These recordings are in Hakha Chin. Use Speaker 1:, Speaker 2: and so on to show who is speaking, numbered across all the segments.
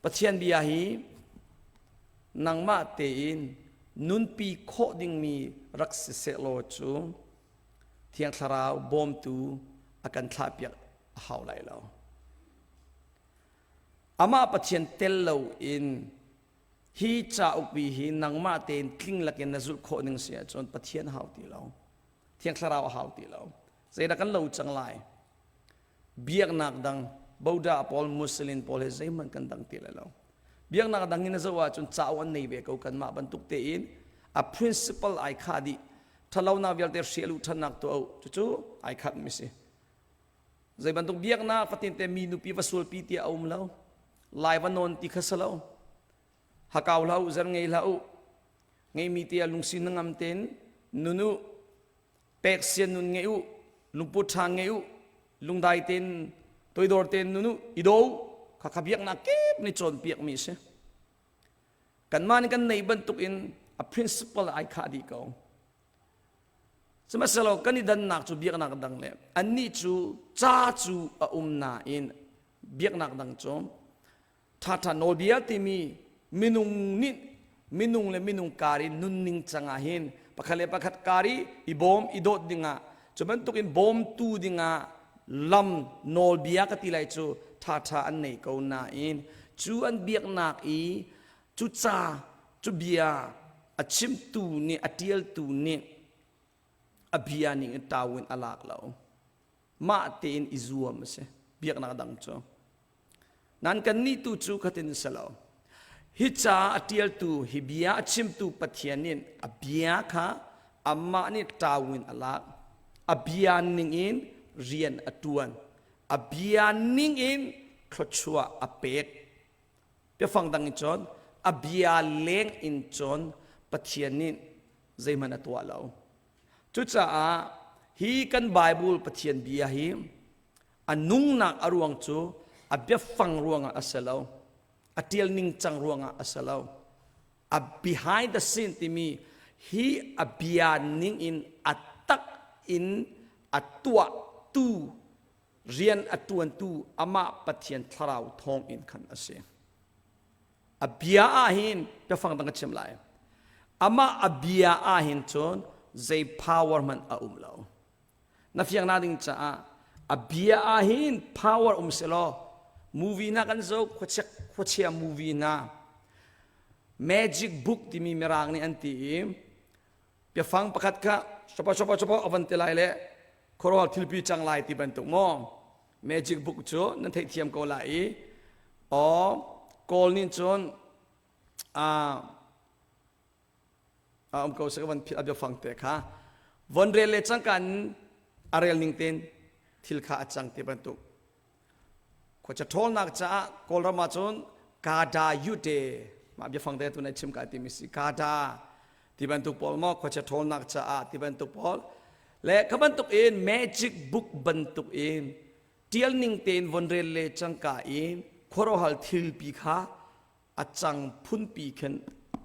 Speaker 1: Pathian bia hi nangmah tein nunpi khawh dingmi rak si sehlaw cu Thiang Thlarau bawmtu a kan thlahpiak a hau lai lo. Amah Pathian tel loin hi cauk bi hi nangmah tein tling lakin na zulh khawh ning si ahcun Pathian hau ti lo. Thiang Thlarau a hau ti lo. Zeidah kan lo cang lai? Biaknak dang Buddha pawl, Muslim pawl he zeihmanh kan dang ti lai lo. Biaknak dang in na zoh ahcun cauk an nei ve ko kanmah bantuk tein a principle ai khah dih. Ṭhalonak vialte hrial u ṭhatnak tuah u. Cucu ai khat mi si. Zei bantuk biaknak fatin te mi nupi va sualpi ti a um lo. Lai va nawn ti kha si lo. Hakau hlah u, zer ngei hlah u. Ngeimi te ah lungsi na ngam tein nun u. Pek sian nun ngei u. Lungput ṭha ngei u. Lungdai tein toidor tein nun u. I do u. Khakha biaknak kip nih cawnpiak mi a si. Kanmah nih kan neih bantuk in a principle ai khah dih ko. Sihmanhsehlaw kan i dannak cu biaknak dang le annih cu ca cu a um nain biaknak dang cu ṭhaṭha nawlbia timi minung nih minung le minung kar i nunning cang ah hin pakhat le pakhat kar i i bawm i dawt dingah cu bantukin bawmtu dingah lam nawlbia ka ti lai cu ṭhaṭha an nei ko nain cu an biaknak i cu ca cu bia a chimtu nih a ṭialtu nih a bia ning in tau in a lak lo mah tein i zuam a si biaknak dang cu Nan kannih tu cu khatin si lo. Hi ca a ṭialtu, hi bia a chimtu Pathian nih a bia kha amah nih ṭau in a lak. A bia ningin rian a ṭuan. A bia ningin thluachuah a pek. Biafang dang in cun a bia leng in cun Pathian nih zeihmanh a tuah lo. Cucaah hi kan Bible Pathian bia hi A nungnak a ruang cu a biafang ruangah a si lo. A ṭial ningcang ruangah a si lo. A behind the scene timi hi a bia ning in a tak in a tuahtu rian a ṭuantu amah Pathian thlarau thawng in khan a si. A bia ah hin biafang dang ka chim lai. Amah a bia ah hin cun zei power hmanh a um lo. Na fiangnak ding caah a bia ah hin power um selaw movie na kan zoh khuachia khuachia movie na magic book timi mirang nih an ti i biafang pakhat kha sopa sopa sopa avan ti lai le khuaruahar thilpi cang lai ti bantuk maw magic book cu nan theihthiam ko lai i aw kawl nih cun a um ko se ka van philh a biafang te kha von rel le cangka in a rel ning tein thil kha a cang ti bantuk khuacha ṭhawlnak caah kawlram ah cun kada yute mah biafang te tu na chim ka ti mi si kada ti bantuk pawl maw khuacha ṭhawlnak caah ti bantuk pawl le kha bantuk in magic book bantuk in tial ning tein von rel le cangka in khuaruahhal thilpi kha a cang phunpi khin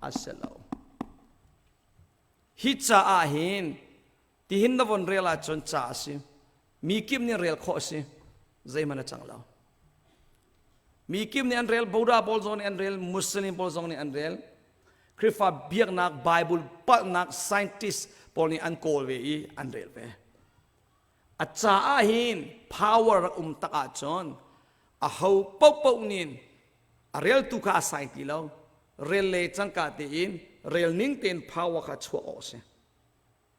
Speaker 1: a si lo. Hi ca ah hin tihin na von rel ahcun ca a si. Mi kip nih rel khawh a si. Zeihmanh a cang lo. Mi kip nih an rel, Buddha pawl zong nih an rel, Muslim pawl zong nih an rel. Khrihfa biaknak, Bible palhnak, scientist pawl nih an kawl ve i an rel ve. A caah hin power rak um tak ahcun a ho paohpaoh nih a reltu kha a sai ti lo rel le cangka tein rel ning tein power kha chuah awk a si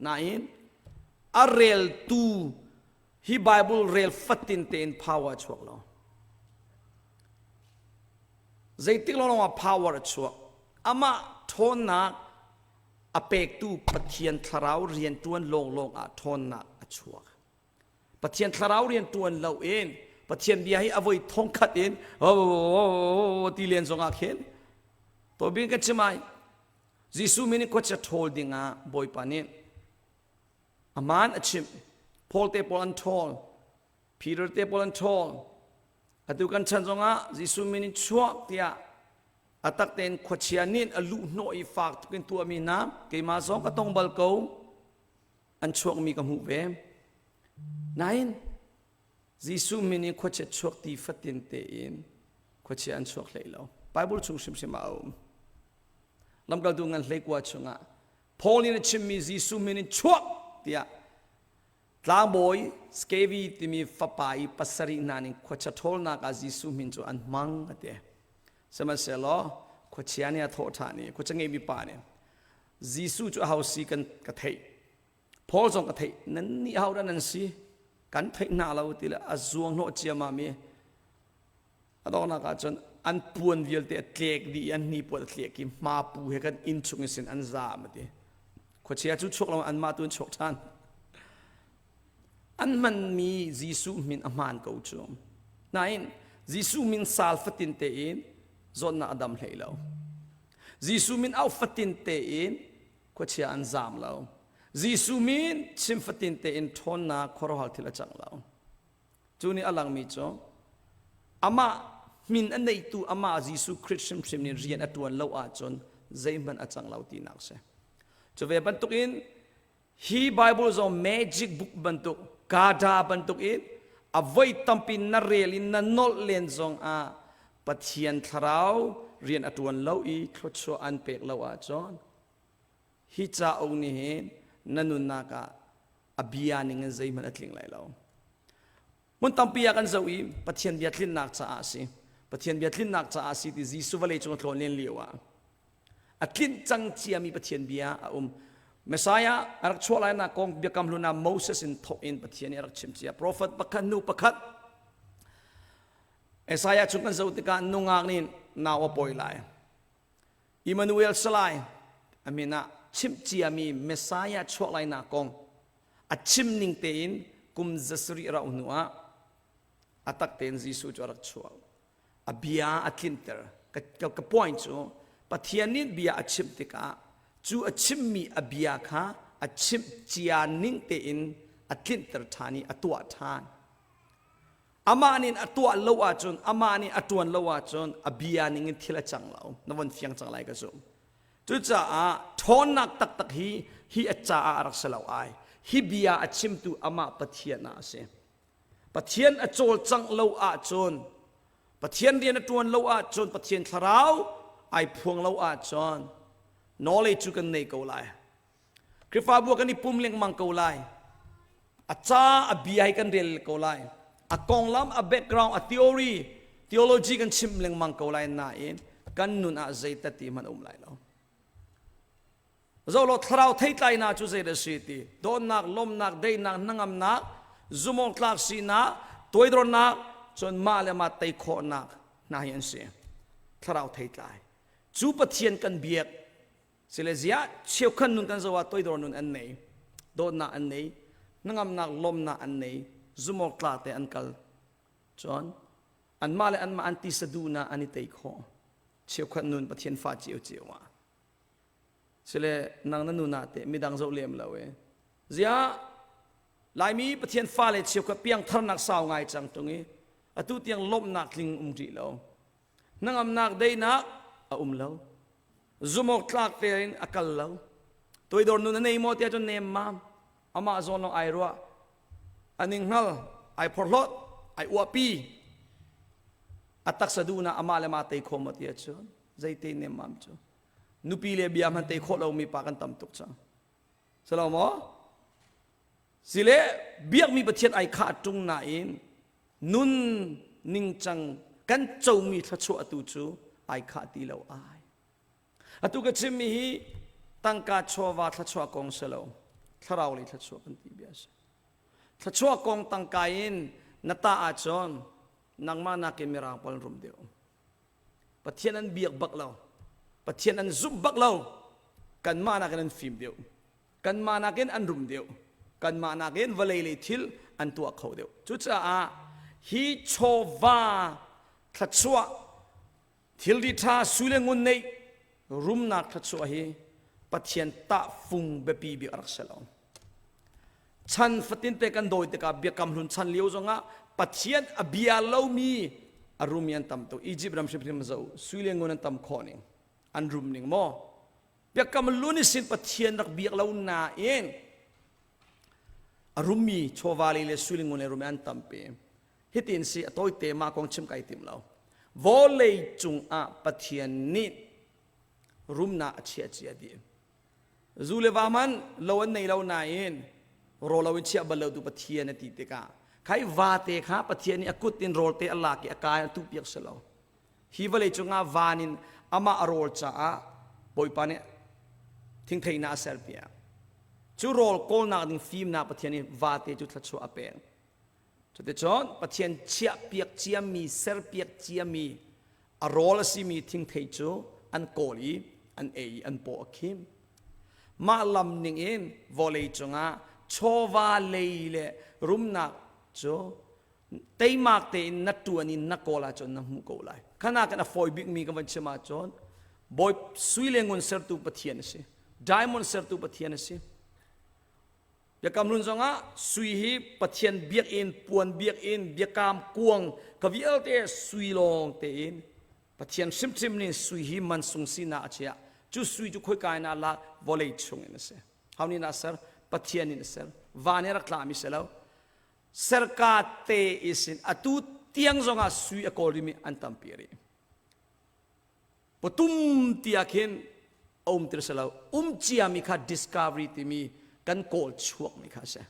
Speaker 1: nain a reltu hi Bible rel fatin tein power a chuak lo zeitik lawng ah power a chuak amah ṭhawnnak a pektu Pathian thlarau rianṭuan lawnglawng ah ṭhawnnak a chuak Pathian thlarau rian ṭuan lo in Pathian bia hi a voi thongkhat in ti len zongah khin tobin kan chim ai Jesuh min in khuachia ṭhawl dingah Bawipa nih aman a chimh Paul te pawl an ṭhawl Peter te pawl an ṭhawl atu kan chan zongah Jesuh min in chuak tiah a tak tein khuachia nih a luh hnawh i fak tuk in tuahmi hna keimah zong ka tong bal ko an chuakmi ka hmuh ve. Nain Jesuh min in khuachia chuak ti fatin tein khuachia an chuak hlei lo. Bible chung hrimhrim ah a um. Lamkaltu ngan hleikua chungah Paul nih a chimmi Jesuh min in chuak tiah tlangbawi Skevi timi fapa i pasarih hna nih khuacha ṭhawlnak ah Jesuh min cu an hmang a ti. Sihmanhsehlaw khuachia nih a thawh ṭhan i khuacha ngeimi pa nih Jesuh cu aho si kan ka theih. Paul zong ka theih. Nannih ahodah nan si? Kan theih hna lo ti le a zuang hnawh ciammam i a donghnak ah cun an puan vialte a tlek dih i an hnipuan a tlek i hmapu he kan inn chung in sin an zaam a ti. Khuachia cu chuak lo anmah tu an chuak ṭhan. An hmanmi Jesuh min a hmaan ko cu. Nain Jesuh min sal fatin tein zawtnak a dam hlei lo. Jesuh min au fatin tein khuachia an zaam lo. Jesuh min chim fatin tein ṭhawnnak khuaruahhar thil a cang lo. Cu nih a langmi cu amah min a neitu amah Jesuh Khrist hrimhrim nih rian a ṭuan lo ahcun zeihmanh a cang lo tinak a si. Cu ve bantukin hi Bible zong magic book bantuk gada bantuk in a voi tampi na rel in na nolh len zong ah Pathian thlarau rian a ṭuan lo i thluachuah an pek lo ahcun hi cauk nih hin na nunnak ah a bia ning in zeihmanh a tling lai lo. Hmun tampi ah kan zoh i Pathian bia tlinnak caah a si. Pathian bia tlinnak caah a si ti Jesuh vawlei cung a tlawn len lio ah a tlinh cang ciami Pathian bia a um. Messiah a rak chuah lainak kong biakam hlun ah Moses in thawk in Pathian nih a rak chim cia. Profet pakhat hnu pakhat Isaiah chung kan zoh tikah nungak nih nau a pawi lai. Immanuel Salai a min ah chimh ciami Messiah chuak lainak kong a chim ning tein kum zasarih rauh hnu ah a tak tein Jesuh cu a rak chuak. A bia a tlinter. Ka, ka, ka point cu Pathian nih bia a chimh tikah cu a chimmi a bia kha a chimh cia ning tein a tlinter ṭhan i a tuah ṭhan. Amah nih a tuah lo ahcun, amah nih a ṭuan lo ahcun a bia ning in thil a cang lo. Na von fiang cang lai ka zumh. Cucaah ṭhawnnak taktak hi hi a caah a rak si lo ai. Hi bia a chimtu amah Pathian ah a si. Pathian a cawlcangh lo ahcun, Pathian rian a ṭuan lo ahcun, Pathian thlarau ai phuang lo ahcun knowledge cu kan nei ko lai. Khrihfabu ah kan i pum lengmang ko lai. A ca a bia hi kan rel ko lai. A konglam, a background, a theory, theology kan chim lengmang ko lai nain kan nun ah zeitat ti hmanh um lai lo. Zolo thlarau theitlainak cu zei dah si ti dawtnak, lawmnak, daihnak, hnangamnak, zumawktlak sinak, toidornak, cun mah le mah tei khawhnak hna hi an si. Thlarau theitlai. Cu Pathian kan biak Sile ziah cheukhat nun kan zoh ah toidor nun an nei, dawtnak an nei, hnangamnak lawmnak an nei, zumawk tla te an kal. Cun anmah le anmah an tisa duhnak an i tei khawh. Cheukhat nun Pathian fa cio cio ah. Sile nang na nun ah teh midang zoh lem lo e. Ziah Laimi Pathian fale cheukhat piangtharnak sau ngai cang tung i atu tiang lawmhnak tling um rih lo. Hnangamnak deinak a um lo. Zumawk tlak tein a kal lo. Toidor nun a nei maw tiah cun nemmam. Amah zawn lawng ai ruah. A ninghngal, ai phorhlawt, ai uahpi. A taksa duhnak amah le mah tei kho maw tiah cun zeite nemmam cu. Nupi le bia hmanh tei khawh lomi pa kan tam tuk cang. Si lo maw? Sile biakmi Pathian ai khah ṭung nain nun ningcang kan comi thluachuah tu cu ai khah ti lo ai. Atu ka chimmi hi tangka chawva thluachuah kong si lo, thlarau lei thluachuah kan ti bia si. Thluachuah kong tangka in na tah ahcun nangmah nakin mirang pawl rum deuh. Pathian an biak bak lo. Pathian an zumh bak lo. Kanmah nakin an fim deuh. Kanmah nakin an rum deuh. Kanmah nakin vawlei lei thil an tuah kho deuh. Cucaah hi chawva thluachuah thilri ṭha sui le ngun neih rumnak thluachuah hi Pathian tahfung biapi bik a rak si lo. Chan fatin te kan dawi tikah biakam hlun chan lio zongah Pathian a bia lomi a rumi an tam tuk. Egypt ram hrimhrim zo sui le ngun an tam khawh ning an rum ning maw Biakam hlun i sin Pathian rak biak lo nain a rummi chawva lei le sui le ngun le rumi an tampi. Hitin si a tawite mah kong chim kai tim lo. Vawlei cungah Pathian nih rumnak a chiah cia dih. Zu le va man lo an nei lo nain rawl lo in chiah bal lo tu Pathian a ti tikah khai vate kha Pathian nih a kut in rawl te a lak i a kai a tuh piak si lo. Hi vawlei cungah van in amah a rawl caah Bawipa nih thingtheinak a serpiak. Cu rawl kawlnak ding fimnak Pathian nih vate cu thluachuah a pek. Cuticun Pathian chiahpiak ciami, serpiak ciami a rawl a simi thingthei cu an kawl i an ei i an paw a khim. Mah lam ning in vawlei cungah chawva lei le rumnak cu teimak tein na ṭuan in na kawl ahcun na hmuh ko lai. Khana kan a fawi bikmi kan van chim ahcun Bawi sui le ngun sertu Pathian a si. Diamond sertu Pathian a si. Biakam hlun zongah sui hi Pathian biakinn, puan biakinn, biakam kuang ka vialte sui lawng tein Pathian hrimhrim nih sui hi mansung sinak a chiah. Cu sui cu khoika in ah lak vawlei chung in a si. How nih a ser? Pathian in a ser. Van in rak tlami si lo. Serka te isin atu tiang zongah sui a kawl rimi an tampi rih. Patum tiah khin a um ti si lo. Um ciami kha discovery timi kan kawl chuakmi kha a si.